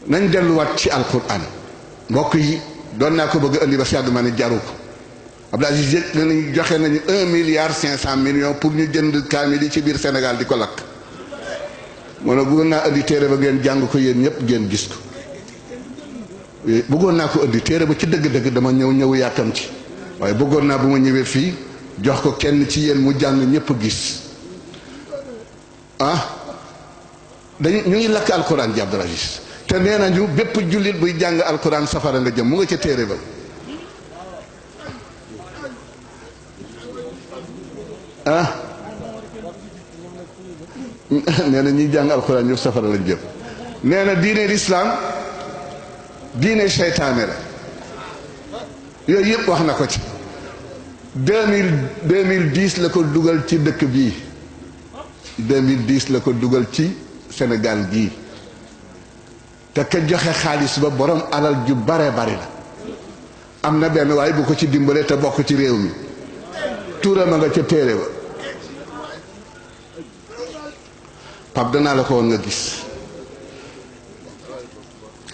nañ delluwaat ci alquran mbokk yi doon naa ko bëgg andi ba si àdduma ne jaru ko Abdou Aziz yëg nañu joxe nañu 1,5 milliard pour ñu jënd kaamil yi ci biir Sénégal di ko lakk moo ne bëggoon naa andi téere ba ngeen jàng ko yéen ñëpp ngeen gis ko bëggoon naa ko andi téere ba ci dëgg-dëgg dama ñëw yàkkam ci waaye bëggoon naa bu ma ñëwee fii jox ko kenn ci yéen mu jàng ñëpp gis ñu ngi lakk alquran ji Abdou Aziz te nee nañu bépp jullit buy jàng alquran safara nga jëm mu nga ca téere ba nee na ñuy jàng alquran yëpp safara lañ jëm nee na diine lislaam diine seytaane la yooyu yëpp wax na ko ci 2010 la ko dugal ci dëkk bii 2010 la ko dugal ci Sénégal gii te ka joxe xaalis ba borom alal ju bare bari la am na benn waaye bu ko ci dimbale te bokk ci réew mi tuuram a nga ca téere ba Pape danaa la ko woon nga gis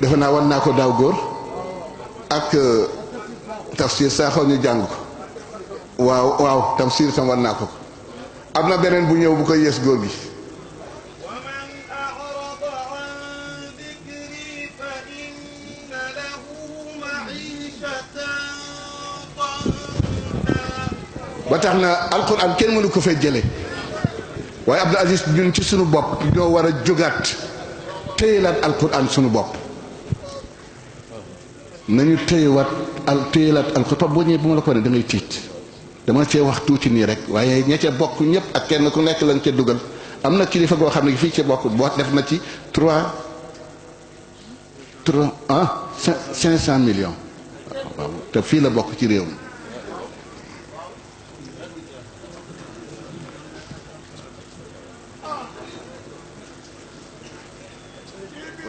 defe naa wan naa ko daaw góor ak tafsir saa xaw ñu jàng ko waaw tafsir tam wan naa ko am na beneen bu ñëw bu koy yées góor gi ba tax na alquran kenn mënu ko fay jële waaye Abdou Aziz ñun ci sunu bopp ñoo war a jógaat téyelaat alquran sunu bopp nañu téyelaat alquran boo ñëwee bu ma la ko ne da ngay tiit dama cee wax tuuti nii rek waaye ña ca bokk ñëpp ak kenn ku nekk lañ ca dugal am na kilifa goo xam ne fii ci bokk boo def na ci 500 millions waaw te fii la bokk ci réew mi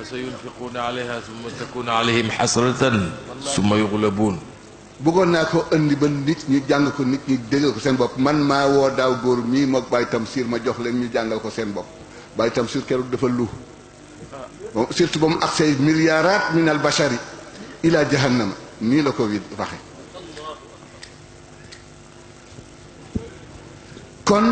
sayunfiquuna alayha summa takunu alayhim xasratan summa yuxlabuun bëggoon naa ko andi ba nit ñi jàng ko nit ñi déggal ko seen bopp man maa woo daaw góor mii moog Baye Tamsir ma jox leen ñu jàngal ko seen bopp Baye Tamsir keroog dafa lu surtout ba mu agsee milliardaat min al bashari ila jahannama nii la ko wi waxe kon